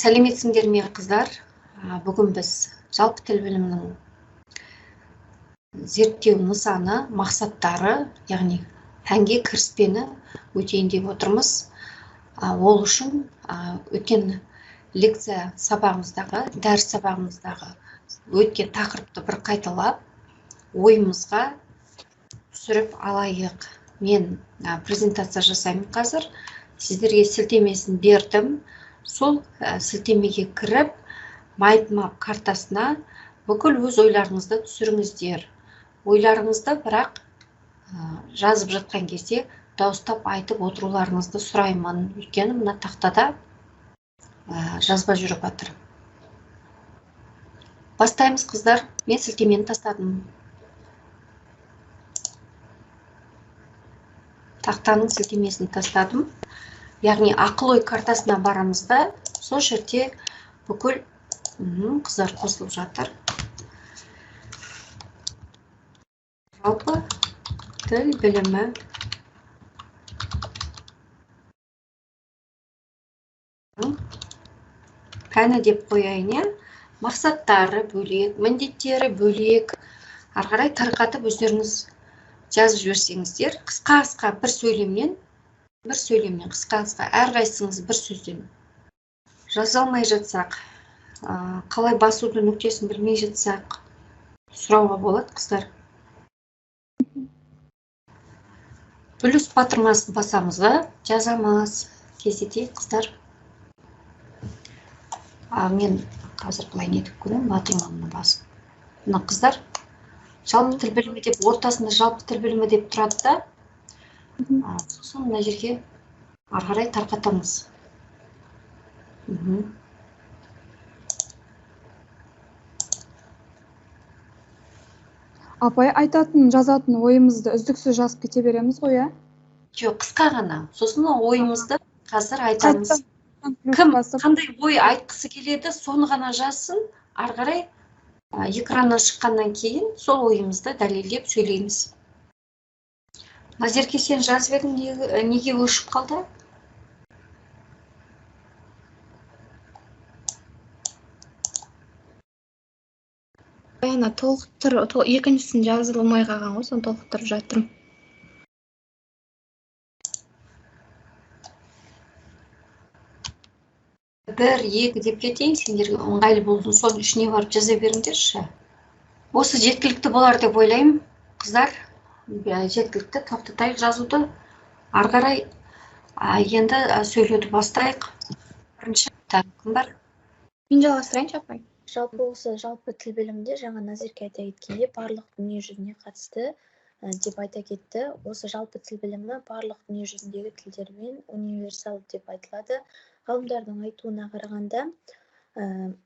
Сәлеметсіңдер ме, қыздар? Бүгін біз жалпы тіл білімінің зерттеу нысаны, мақсаттары, яғни пәнге кіріспені өтейін деп отырмыз. Ол үшін өткен лекция сабағымыздағы, дәріс сабағымыздағы өткен тақырыпты бір қайталап, ойымызға түсіріп алайық. Мен презентация жасаймын қазір. Сіздерге сілтемесін бердім. Сол сілтемеге кіріп, mindmap картасына бүкіл өз ойларыңызды түсіріңіздер. Ойларыңызды бірақ жазып жатқан кезде дауыстап айтып отыруларыңызды сұраймын. Өйткені мына тақтада жазба жүріп жатыр. Бастаймыз, қыздар. Мен сілтемені тастадым. Тақтаның сілтемесін тастадым. Яғни ақыл ой картасына барамыз да, сол жерде бүкіл қыздар қосылып жатыр. Жалпы тіл білімі пәні деп қояйын, иә? Мақсаттары бөлек, міндеттері бөлек. Ары қарай тарқатып өздеріңіз жазып жіберсеңіздер, қысқа-қысқа бір сөйлемнен, бір сөйлемнен қысқа-қысқа әрқайсыңыз бір сөзден жаза алмай жатсақ, қалай басудың нүктесін білмей жатсақ, сұрауға болады, қыздар. Плюс батырмасын басамыз да, жазамыз. Тездетейік, қыздар. Мен қазір былай нетіп көремін, батырманы басып. Мына қыздар, жалпы тіл білімі деп, ортасында жалпы тіл білімі деп тұрады да, сосын мына жерге ары қарай тарқатамыз. Апай, айтатын, жазатын ойымызды үздіксіз жазып кете береміз ғой, ә? Жоқ, қысқа ғана. Сосын ойымызды қазір айтамыз. Кім қандай ой айтқысы келеді, соны ғана жазсын. Ары қарай экраннан шыққаннан кейін сол ойымызды дәлелдеп сөйлейміз. Назерке, сен жазып едің, неге өшіп қалды? Ана толықтыр, екіншісін жазылмай қалған ғой, соны толықтырып жатырмын. Бір, екі деп кетейін, сендерге ыңғайлы болсын, соның ішіне барып жаза беріңдерші. Осы жеткілікті болар деп ойлаймын, қыздар. Жеткілікті, тоқтатайық жазуды. Ары қарай енді сөйлеуді бастайық. Бірінші кім бар? Мен жалғастырайыншы, апай. Жалпы осы жалпы тіл білімінде жаңа Назерке айта кеткендей, барлық дүние жүзіне қатысты деп айта кетті. Осы жалпы тіл білімі барлық дүние жүзіндегі тілдермен универсал деп айтылады. Ғалымдардың айтуына қарағанда,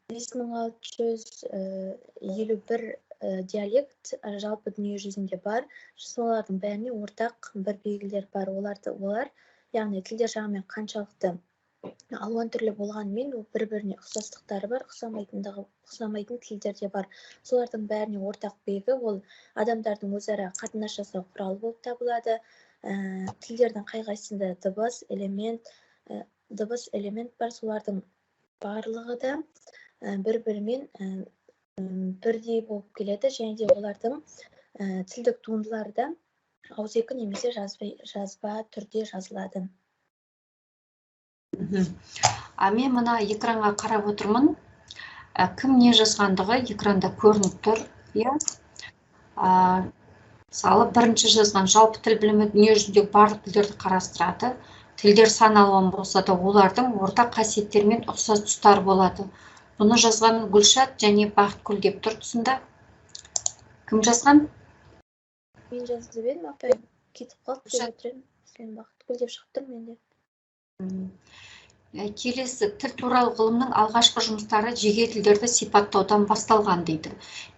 5651 диалект жалпы дүние жүзінде бар. Солардың бәріне ортақ бір белгілер бар. Олар, яғни тілдер жағымен қаншалықты алуан түрлі болғанымен, бір-біріне ұқсастықтары бар, ұқсамайтын тілдер де бар. Солардың бәріне ортақ белгі ол адамдардың өзара қатынас жасау құралы болып табылады. Тілдердің қай-қайсысында дыбыс элемент бар, солардың барлығы да бір-бірімен бірдей болып келеді, және де олардың тілдік туындылары да ауызекі немесе жазба түрде жазылады. Мен мына экранға қарап отырмын. Кім не жазғандығы экранда көрініп тұр, иә? Мысалы, бірінші жазған жалпы тіл білімі дүние жүзіндегі барлық тілдерді қарастырады. Тілдер сан алуан болса да, олардың ортақ қасиеттері мен ұқсас тұстары болады. Бұны жазған Гүлшат және Бақытгүл деп тұр тұсында. Кім жазған? Мен жазып едім, апай, кетіп қалды деп отыр едім. Сен Бақытгүл деп шығып тұр менде. Келесі тіл туралы ғылымның алғашқы жұмыстары жеке тілдерді сипаттаудан басталған дейді.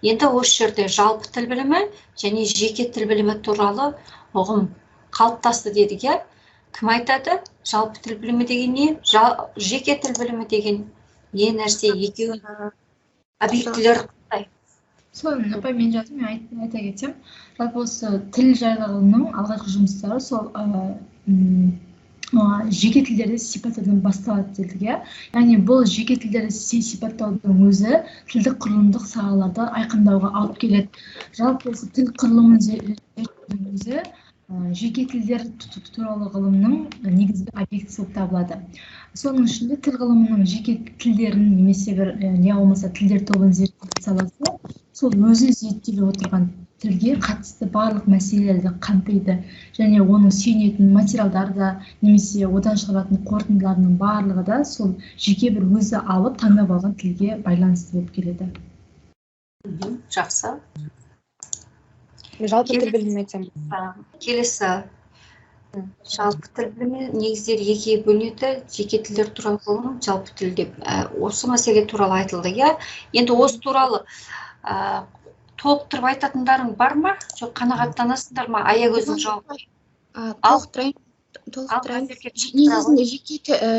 Енді осы жерде жалпы тіл білімі және жеке тіл білімі туралы ұғым қалыптасты дедік, иә? Кім айтады? Жалпы тіл білімі деген не? Жеке тіл білімі деген не нәрсе? Екеуі объектілер қандай? Сол, апай, мен жаздым, мен айта кетсем, жалпы осы тіл жайлы ғылымның алғашқы жұмыстары сол Жеке тілдерді сипаттаудан басталады дедік, иә. Яғни бұл жеке тілдерді сипаттаудың өзі тілдік құрылымдық салаларды айқындауға алып келеді. Жалпы осы тіл құрылымын зерттеудің өзі жеке тілдер туралы ғылымның негізгі объектісі болып табылады. Соның ішінде тіл ғылымының жеке тілдерін немесе бір не болмаса тілдер тобын зерттеу саласы сол өзі зерттеліп отырған тілге қатысты барлық мәселелерді қамтиды және оның сүйенетін материалдары да немесе одан шығаратын қорытындыларының барлығы да сол жеке бір өзі алып таңдап алған тілге байланысты болып келеді. Жақсы. Жалпы тіл білімін айтсам. Келесі жалпы тіл білімі негіздері екіге бөлінеді. Жеке тілдер туралы ғылым, жалпы тіл деп. Осы мәселе туралы айтылды, иә. Енді осы туралы толықтырып айтатындарың бар ма? Жоқ, қанағаттанасыңдар ма? Аягөздің жауабы. Толықтырайын. Негізінде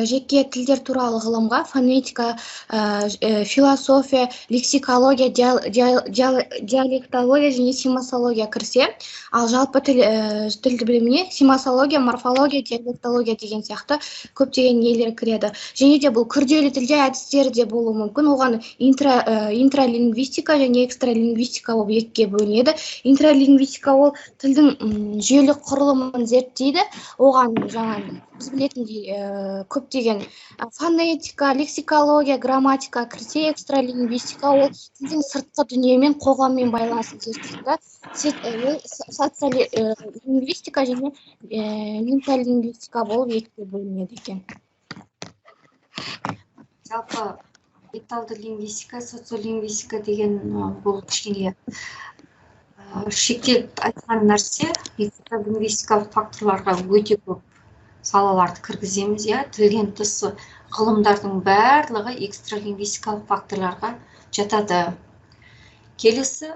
жеке тілдер туралы ғылымға фонетика, философия, лексикология, диалектология және семасология кірсе, ал жалпы тіл біліміне семасология, морфология, диалектология деген сияқты көптеген нелер кіреді. Және де бұл күрделі тілде әдістері де болуы мүмкін. Оған интралингвистика және экстралингвистика болып екіге бөлінеді. Интралингвистика ол тілдің жүйелік құрылымын зерттейді. Оған жаңа біз білетіндей көптеген фонетика, лексикология, грамматика кірсе, экстралингвистика ол тілдің сыртқы дүниемен, қоғаммен байланысын зерттейді. Ол социолингвистика және менталингвистика болып екіге бөлінеді екен. Жалпы менталды лингвистика, социолингвистика деген бұл кішкене шектеліп айтқан нәрсе. Лингвистикалық факторларға өте көп салаларды кіргіземіз, иә. Тілден тыс ғылымдардың барлығы экстралингвистикалық факторларға жатады. Келесі,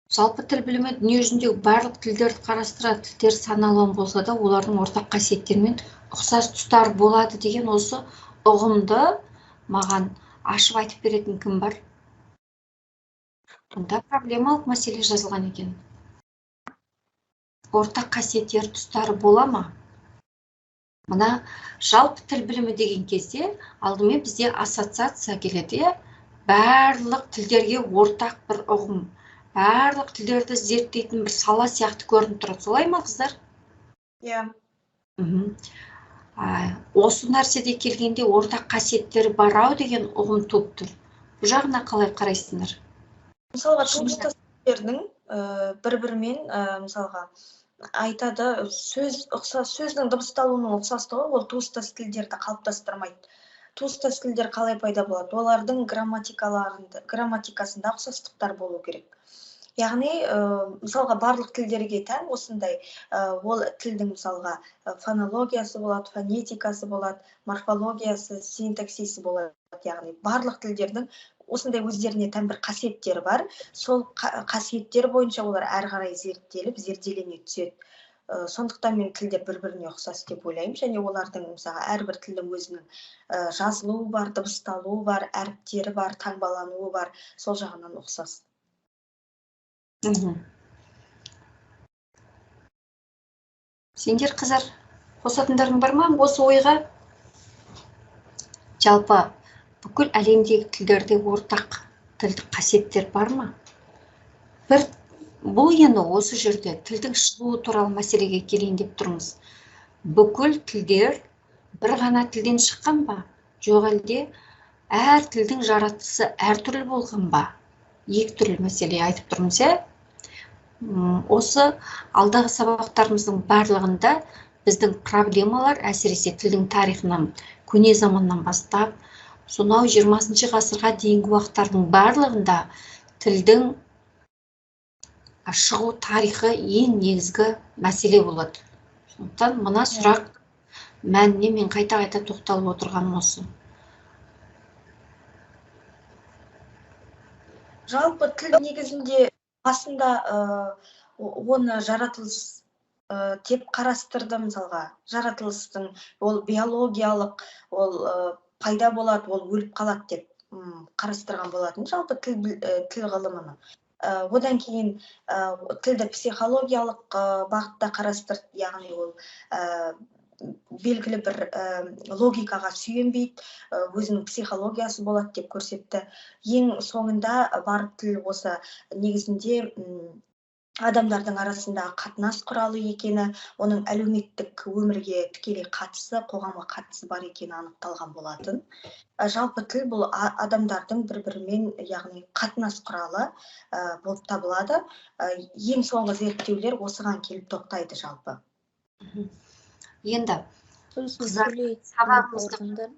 жалпы тіл білімі дүниежүзіндегі барлық тілдерді қарастырады. Тілдер сан алуан болса да, олардың ортақ қасиеттері мен ұқсас тұстары болады деген осы ұғымды маған ашып айтып беретін кім бар? Бұнда проблемалық мәселе жазылған екен. Ортақ қасиеттер тұстары бола ма? Мына жалпы тіл білімі деген кезде алдымен бізде ассоциация келеді, иә? Барлық тілдерге ортақ бір ұғым, барлық тілдерді зерттейтін бір сала сияқты көрініп тұрады. Солай ма, қыздар? Иә. Осы нәрседе келгенде ортақ қасиеттері бар ау деген ұғым туып тұр. Бұл жағына қалай қарайсыңдар? Мысалға, туыстас тілдердің бір-бірімен, мысалға, айтады, сөз ұқсас, сөздің дыбысталуының ұқсастығы ол туыстас тілдерді қалыптастырмайды. Туыстас тілдер қалай пайда болады? Олардың грамматикасында ұқсастықтар болу керек. Яғни, мысалға, барлық тілдерге тән осындай, ол тілдің, мысалға, фонологиясы болады, фонетикасы болады, морфологиясы, синтаксисі болады. Яғни, барлық тілдердің осындай өздеріне тән бір қасиеттері бар. Сол қасиеттер бойынша олар әрі қарай зерттеліп, зерделене түседі. Сондықтан мен тілдер бір-біріне ұқсас деп ойлаймын. Және олардың, мысалға, әрбір тілдің өзінің жазылуы бар, дыбысталуы бар, әріптері бар, таңбалануы бар, сол жағынан ұқсас. Сендер, қыздар, қосатындарың бар ма осы ойға? Жалпы бүкіл әлемдегі тілдерде ортақ тілдік қасиеттер бар ма? Бір бұл енді осы жерде тілдің шығуы туралы мәселеге келейін деп тұрмыз. Бүкіл тілдер бір ғана тілден шыққан ба? Жоқ әлде әр тілдің жаратылысы әртүрлі болған ба? Екі түрлі мәселе айтып тұрмыз, иә? Осы алдағы сабақтарымыздың барлығында біздің проблемалар, әсіресе тілдің тарихынан, көне заманнан бастап, сонау 20 ғасырға дейінгі уақыттардың барлығында тілдің шығу тарихы ең негізгі мәселе болады. Сондықтан мына сұрақ мәніне мен қайта-қайта тоқталып отырғаным осы. Жалпы тіл негізінде басында оны жаратылыс деп қарастырды, мысалға. Жаратылыстың ол биологиялық, ол пайда болады, ол өліп қалады деп қарастырған болатын жалпы тіл ғылымының. Одан кейін тілді психологиялық бағытта қарастырды, яғни ол белгілі бір логикаға сүйенбейді, өзінің психологиясы болады деп көрсетті. Ең соңында барып тіл осы негізінде адамдардың арасындағы қатынас құралы екені, оның әлеуметтік өмірге тікелей қатысы, қоғамға қатысы бар екені анықталған болатын. Жалпы тіл бұл адамдардың бір-бірімен, яғни қатынас құралы болып табылады. Ең соңғы зерттеулер осыған келіп тоқтайды жалпы. Енді қыздар сабағымызды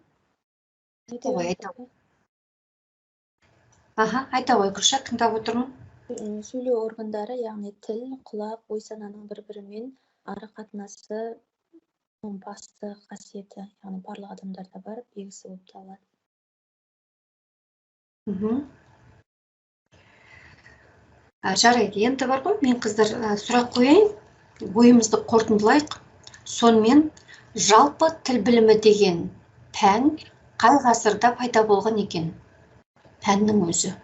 айта ғой, Гүлшат, тыңдап отырмын. Сөйлеу органдары, яғни тіл, құлақ, ой сананың бір-бірімен ара қатынасы басты қасиеті, яғни барлық адамдарда бар белгісі болып табылады. Жарайды, енді бар ғой, мен қыздар сұрақ қояйын, ойымызды қорытындылайық. Сонымен жалпы тіл білімі деген пән қай ғасырда пайда болған екен? Пәннің өзі.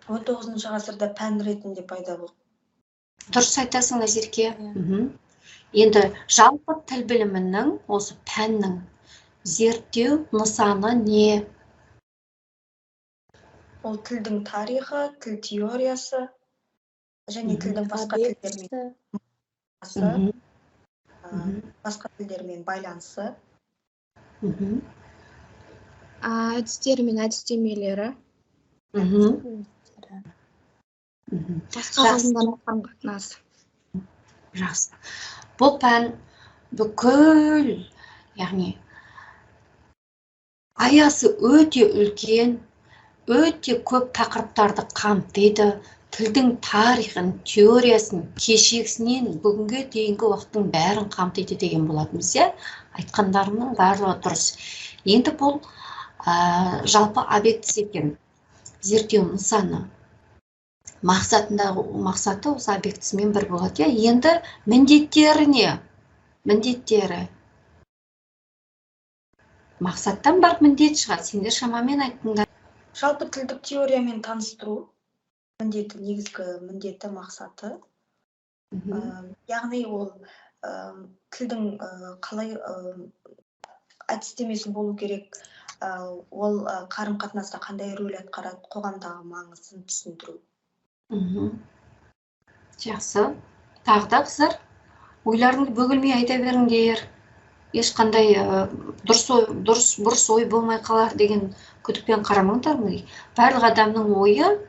19 ғасырда пән ретінде пайда болды. Дұрыс айтасың, Назерке. Енді жалпы тіл білімінің, осы пәннің зерттеу нысаны не? Ол тілдің тарихы, тіл теориясы және тілдің басқа тілдермен байланысы. Әдістері мен әдістемелері. Басқа ғылымдармен қарым-қатынасы. Жақсы. Бұл пән бүкіл, яғни аясы өте үлкен, өте көп тақырыптарды қамтиды. Тілдің тарихын, теориясын, кешегісінен бүгінге дейінгі уақыттың бәрін қамтиды деген болатынбыз, иә? Айтқандарымның барлығы дұрыс. Енді бұл жалпы объектісі екен, зерттеу нысаны. Мақсаты осы объектісімен бір болады, иә? Енді міндеттері не? Міндеттері. Мақсаттан барып міндет шығады. Сендер шамамен айттыңдар. Жалпы тілдік теориямен таныстыру міндеті, негізгі міндеті, мақсаты. Яғни ол тілдің қалай әдістемесі болу керек, ол қарым-қатынаста қандай рөл атқарады, қоғамдағы маңызын түсіндіру. Жақсы. Тағы да қыздар, ойларыңды бөгелмей айта беріңдер. Ешқандай дұрыс бұрыс ой болмай қалар деген күдікпен қарамаңдар. Барлық адамның ойы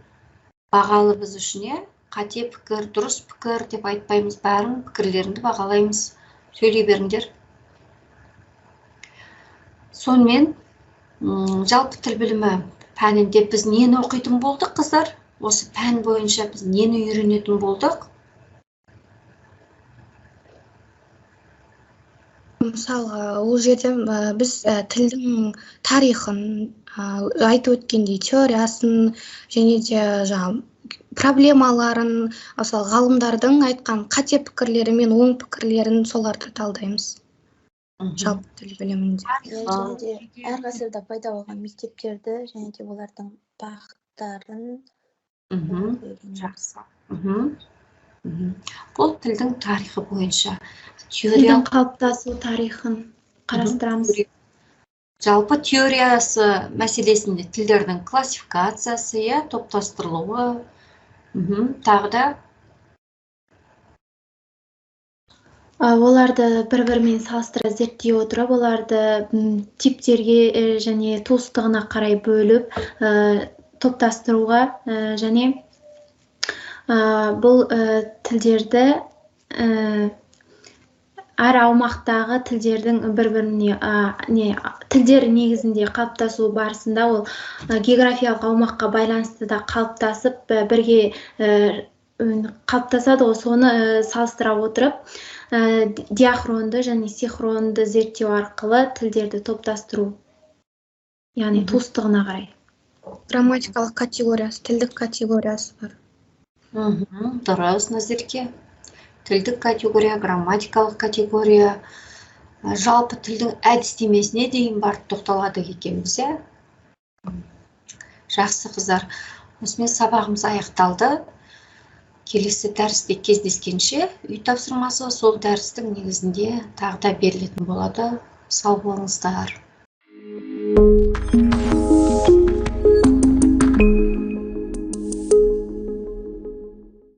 бағалы біз үшін, иә? Қате пікір, дұрыс пікір деп айтпаймыз, бәрін пікірлеріңді бағалаймыз. Сөйлей беріңдер. Сонымен жалпы тіл білімі пәнінде біз нені оқитын болдық, қыздар? Осы пән бойынша біз нені үйренетін болдық? Мысалға, ол жерде біз тілдің тарихын, айтып өткендей теориясын және де жаңа проблемаларын, мысалы ғалымдардың айтқан қате пікірлері мен оң пікірлерін, соларды талдаймыз. Жалпы тіл білімінде. Және де әр ғасырда пайда болған мектептерді және де олардың бағыттарын. Жақсы. Бұл тілдің тарихы бойынша. Тілдің қалыптасу тарихын қарастырамыз. Жалпы теориясы мәселесінде тілдердің классификациясы, иә, топтастырылуы. Тағы да оларды бір-бірімен салыстыра зерттей отырып, оларды типтерге және туыстығына қарай бөліп, топтастыруға және бұл тілдерді әр аумақтағы тілдердің бір-біріне тілдер негізінде қалыптасу барысында ол географиялық аумаққа байланысты да қалыптасып, бірге қалыптасады ғой, соны салыстыра отырып диахронды және синхронды зерттеу арқылы тілдерді топтастыру, яғни туыстығына қарай. Грамматикалық категориясы, тілдік категориясы бар. Дұрыс, Назерке. Тілдік категория, грамматикалық категория, жалпы тілдің әдістемесіне дейін барып тоқталады екенбіз, иә? Жақсы, қыздар. Осымен сабағымыз аяқталды. Келесі дәрісте кездескенше, үй тапсырмасы сол дәрістің негізінде тағы да берілетін болады. Сау болыңыздар.